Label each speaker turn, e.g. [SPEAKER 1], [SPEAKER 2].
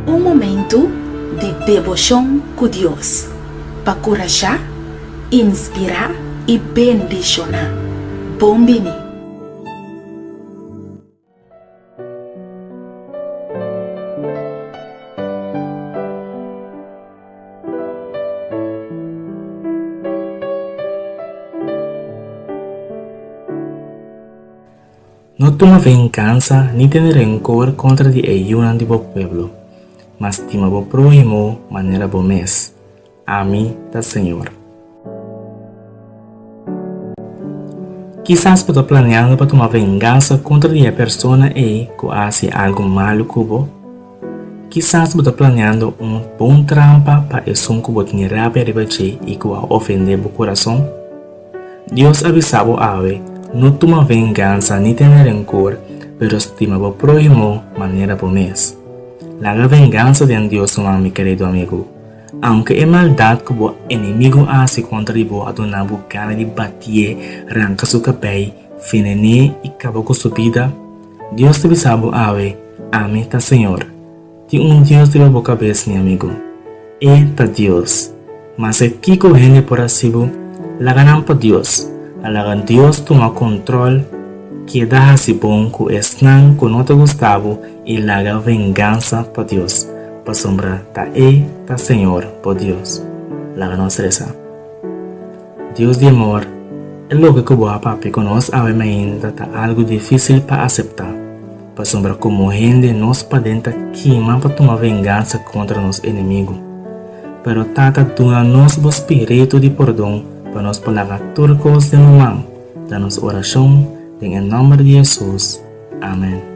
[SPEAKER 1] Un momentu di deboshon ku Dios pa kurashá, inspirá i bendishoná. Bon bini!
[SPEAKER 2] No tuma vengansa ni tene rencor contra di e yunan di bo pueblo, ma stima bo próhimo manera bo mes. Ami ta Señor. Kisas bo ta planeando pa tuma vengansa kontra di e persona ei ku a hasi algu malu ku bo. Kisas bo ta planeando un bon trampa pa esun ku bo tin rabia riba dje i ku a ofendé bo kurason. Dios a bisa bo awe, No tuma vengansa ni tene renkor, pero stima bo próhimo manera bo mes. Laga vengansa den Dios su man, mi kerido amigu. Aunke e maldat ku bo enemigu a hasi kontra di bo a duna bo gana di batié, ranka su kabei, venen'é i kaba ku su bida, Dios ta bisa bo awe, Ami ta Señor. Tin un Dios riba bo kabes, mi amigu. E ta Dios. Maske kiko hende por hasi bo, laga nan pa Dios. A laga Dios tuma kontròl, keda hasi bon ku esnan ku no ta gusta bo i laga vengansa pa Dios, pasobra ta E ta Señor bo Dios. Laga nos resa. Dios di amor, e loke ku bo a papia ku nos awe mainta ta algu difísil pa aseptá, pasobra komo hende nos paden ta kima pa tuma vengansa kontra nos enemigu. Pero Tata duna nos bo spiritu di pordon pa nos por laga tur kos den bo man. Ta nos orashon den e nòmber di Hesus. Amen.